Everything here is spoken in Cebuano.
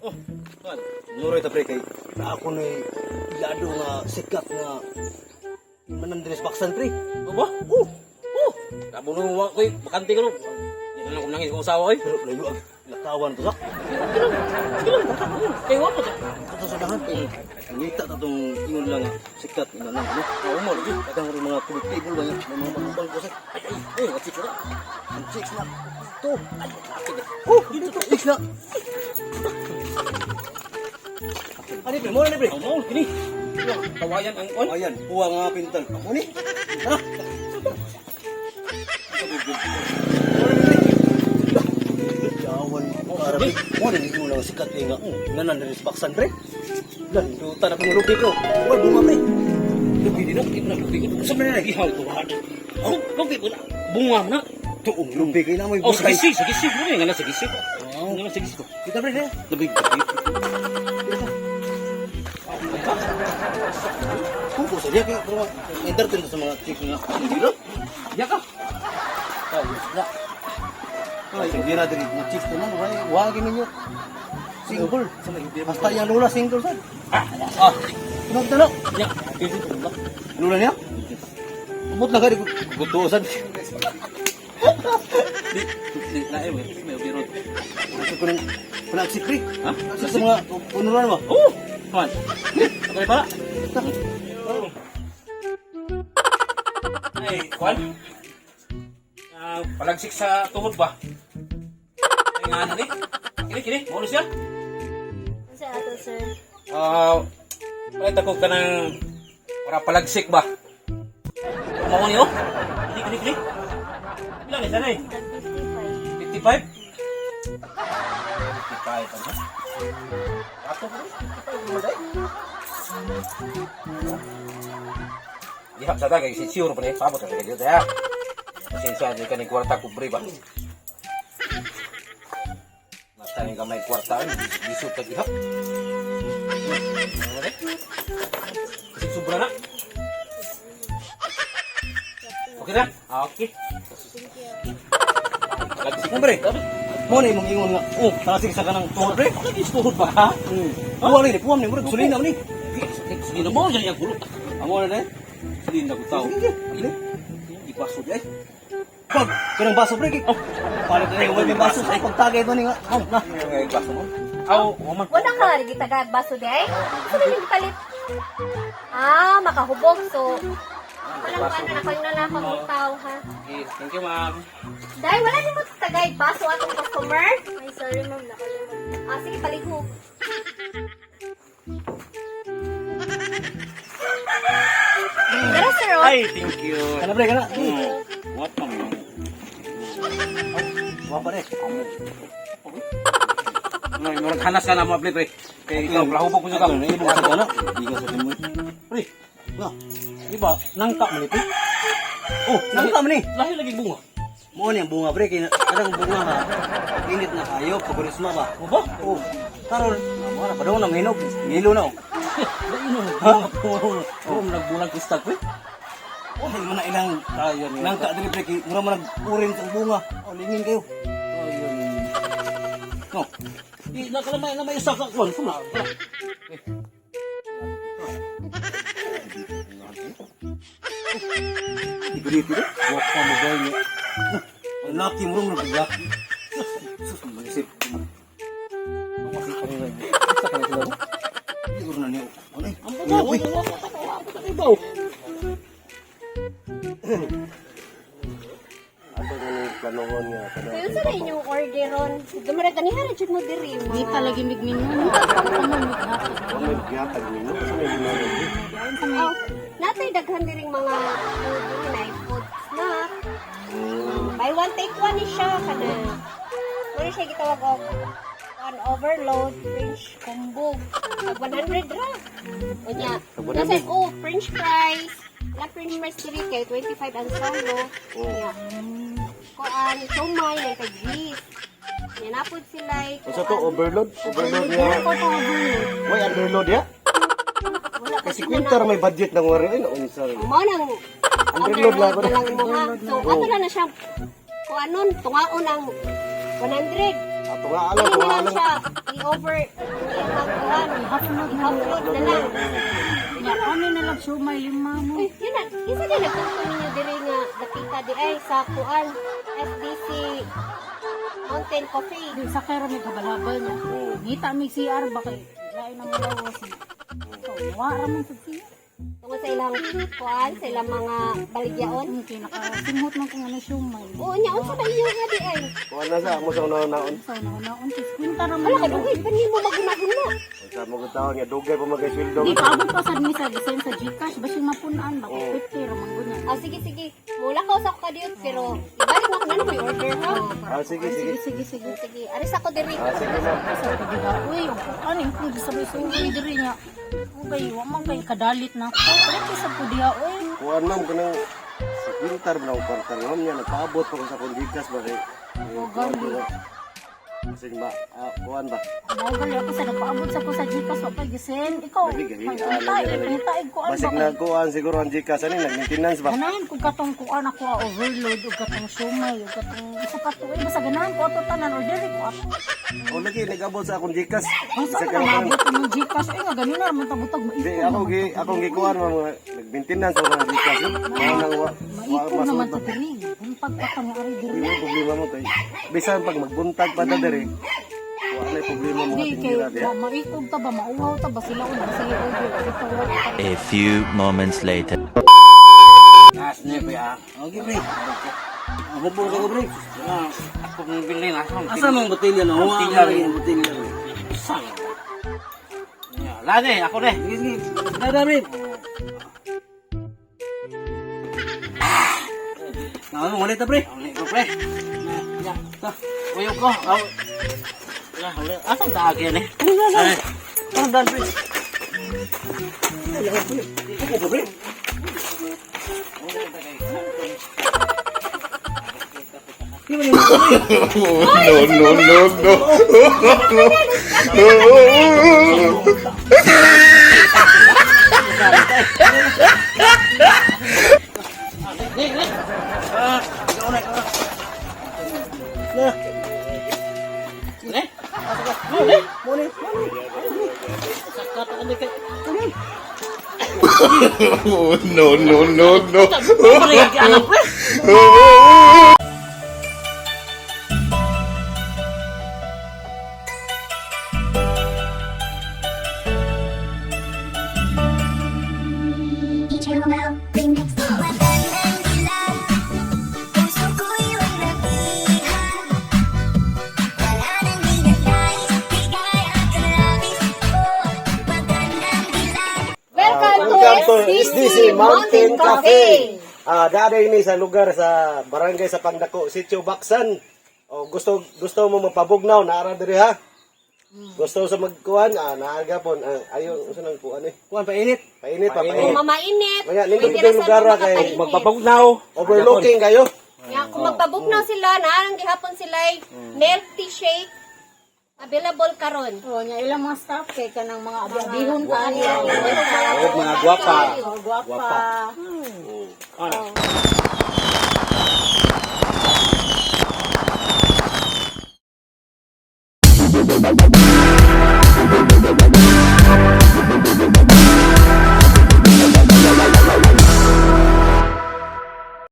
Oh, tuan. Nuroy ta pre kay na ako ni ilado nga sikat nga manan diri sa baksan pre. Oh ba? Oh, Oh, kabo nung wa koy, bakante ko no. Yan lang kung nangis kong usawa oy. pero layo ang lakawan to sa. Sige lang, sige lang, kay wa pa ta. Kato sa dahan. Ngita ta tong ingon lang nga sikat ina nang ano. Oo mo lagi. Daghang rin mga collectible ba nga mga mga ko sa. Ay, ay, ay, wat sikura. Ang chicks na. To. Ay, laki na. Oh, dito chicks na. Ani pre, mo na ni pre. Oh, mo kini. Kawayan ang on. Ayan, puwa nga pintal. Ako ni. Tara. Jawan para pre. Mo na ni lang sikat eh nga. Nganan diri sa baksan pre. Lan duta na pang lubi ko. Wal bunga pre. Lubi din ako, di mo na lubi ko. Sa man lagi haw to. Oh, lubi ko na. Bunga na. Tuong lubi kay na may Oh, butay. sa gisi, sa gisi. Mo nga na sa gisi. Nga na sa gisi ko. Kita pre. Eh. Lubi. Lubi. Kung ko sa diya kay pero entertain to sa mga chicks nga. Hindi ra. Ya ka. Ay, na. Ay, hindi na diri mga chicks to man, wala wagi ninyo. Single. Basta yang lula single sad. Ah, Tunog talo. ya. Pwede ko ba? Lula niya? Umot na gari gutusan. Di, di, na eh, may biro. Ito ko nang panagsik pre. Ha? Sa mga punuran ba? Oh, come on. Okay pala. Ay, kwan. Ah, palagsik sa tuhod ba? Ay, nga na ni. Kini, kini, maulo siya. Sa ato, sir. Ah, palit ako ka ng para palagsik ba? Kumaon niyo? Kini, kini, kini. Ilan eh, sana eh? Tag 55. 55? 55 ano? Ato ko 55 mo dai. Dihap sa tagay si sure pre, pabot ka kayo ya. Pasensya di ka ni kwarta kubre ba. Mata ni gamay kwarta bisod ka dihap. Ano re? Kasi sobra na. Okay na? Ah, okay. Thank you. Palagsik Ano pre? Mo na imong ingon nga. Oh, panagsik sa kanang tuhod pre. Lagi sa tuhod ba ha? Puwa ni, puwa ni, murag sulina ni. Sige na mo, dyan yung gulot. Amo na eh. Sige na ko tao. Sige, sige. Di baso di ay. Pag kanang baso pre. Oh, palit na yung may baso sa pagtagay to ni nga. Oh, na. Ay, baso mo. Aw, waman. Wala ka rin gitagag baso di ay. Sa man yung palit? Ah, makahubog. So, walang ano na kayo na lang akong tao, ha? Okay, thank you, ma'am. Dahil wala ni mo tagay baso atong customer. Ay, sorry ma'am, nakalimot. Ah, sige, palihog. Tara, sir, oh. Ay, thank you. Kana pre, kana. What pa mo? Wa pa re. Murag murag hanas ka na mo, pre. Kay ikaw, lahubog mo sa Ano na ibong sa kana? Di ka sa timo. Pre, Na. di ba, nangka mo ni, pre? Oh, nangka man ni. Lahi lagi bunga. Mo ni ang bunga pre kay kanang bunga ha. Init na kayo pag ba. Mo ba? Oh, karon mo na padung na hinog. Ngilo na oh. Lahi no, bunga bunga. Oh, nagbulang kristal, pre. Oh, di man na ilang Ayan, yun. nangka diri pre kay mura man nag-orange ang bunga. Oh, lingin kayo. Ayun. No. Di, nakalamay na may isa ka, kwan. Kuma. Di ko dito. Wa pa mo ba niya? Ang laki mo rin nag laki. Sus, magisip. Isa ka na sila. Di ko na niyo. Ano eh? Ang babaw, Uy. ang babaw, ang babaw. Ato na ni planohon nga kana. Kayo sa inyong orderon. Dumara ganiha ra jud mo diri. Di palagi migmino. Ano maghatag? Wa may gihatag nino sa may ginoo. Oh, natay daghan diring mga food diri na food snack. Buy one take one ni siya kana. Muna siya gitawag og one overload French combo. Tag 100 ra. Unya, nasa oh French fries. Na French fries diri kay 25 ang solo. Unya. Kuan siomay like kay cheese. Unya napod sila Unsa to overload? Overload nga. Wala ko to overload. Way underload ya? Wala Kasi kwintar may budget ng wari ay naunsa rin. Mo nang Underload lang overload na lang mo ha. So ato na na siya kuanon tungaon ang 100. Tunga lang, Dili tunga na lang lang. siya i-over i-hagkuhan. I-upload na. I-upload na lang. Nya ano na lang siomay lima mo. Uy, yun na. Isa din nagpunto ninyo diri nga dapita di ay sa kuan SDC Mountain Coffee. Di sa kay ra may kabalabal niya. Ngita mi CR ba kay lain na mo lawas. So, wa ra man sad siya. Tungod sa ilang kuan, sa ilang mga baligyaon. Ang kinakasimhot man kung ano siomay. Oo nya unsa ba iyo nga di ay? Kuan na sa amo sa una-unaon. Sa una-unaon tis kwinta ra man. Wala ka dugay pa nimo maguna-guna. Sa mga tao nga dugay pa magay sweldo. Di paabot pa sad mi sa design sa GCash basing mapunan ba kay 50 ra man gunya. Ah, sige sige. Mula ka sa kadiyot pero ibalik na ko na may order ha. Ah, sige, sige. Sige sige sige. Sige, aris ako diri. Ah, sige ma'am. Sa pagdiha, uy, ang ano yung kung sa may sungay diri niya. Okay, wa man kay kadalit na ko. Pero sa pagdiha, uy. Kuan ma'am kanang sa kwintar ba na kwartar ma'am niya nagpaabot pa ko sa akong Gcash ba kay. Oh, gani. Sige ba, ah, kuan ba. Mao gali ako sa nagpaabot sa ko sa GCash wa pa gisend. Ikaw, Lagi, gali. pangitay, pangitay ko ano Basig ba kay. nagkuan siguro ang Gcash ani nag-maintenance ba. Ganahan ko katong kuan ako ah, overload ug katong siomay ug katong isa pa to eh basta ganahan ko ato tanan order ko ato. O lagi nag-abot sa akong Gcash. Ang Isa sa ka ka lang. maabot ng GCash eh nga ganun na man tabutag Di maipon. ako gi akong gikuan ma'am nga, nag-maintenance ako ng Gcash. Mao nang wa wa Maipon masud naman ba. ta diri. Buntag pa kami ari diri. Hindi mo problema mo kay bisan pag magbuntag pa ta diri. Wa na problema mo Di kay tindira diha. wa maikog ta ba mauhaw ta ba sila una sila order ito wa. A few moments later. Nas ni pre ah. Okay, pre. Hubong ka ko, pre. Ah, ako ng bilin asa man. Asa mang botelya na? Huwa Botelya, ang yung botelya. Sang. Ya, lagi ako ne. Sige, sige. Dada, pre. Ano, ulit ta, pre. Uli ko pre. Na, ya. Ta. Uyo ko. Aw. Lah, uli. Asa ta agi ni? Ay, Parang dan, pre. Ay, pre. No, no, no, no. Ni, ni. Ah, ikaw na, ikaw na. Na. Ne? Mo ne? Mone, mone. Sakata ani kay. No, no, no, no. Pre, ano pre? DJ Romel Remix. Magandang dilag, puso ko'y nabihan. Wala nang dinatay, bigay at labis. Oh, magandang dilag. Welcome, Welcome to SDC Mountain Cafe. Ah, daaday ni sa lugar sa barangay sa Pangdako, Sitio Baksan. O gusto gusto mo mapabugnaw naara diri ha. Gusto sa magkuan, ah, naaga pon. Ah, ayo unsa nang kuan eh. Kuan, painit. Painit pa, Kung painit. mamainit, Kaya, nindot pwede yung ra sa lugar, ah, kay makapainit. Magpabugnaw. Overlooking kayo. Ya, kung magpabugnaw sila, naarang gihapon sila ay milk tea shake available karon. Oh, nya ilang mga staff kay kanang mga abi-abihon kaayo. Oh, mga gwapa. Oh, gwapa. Ano?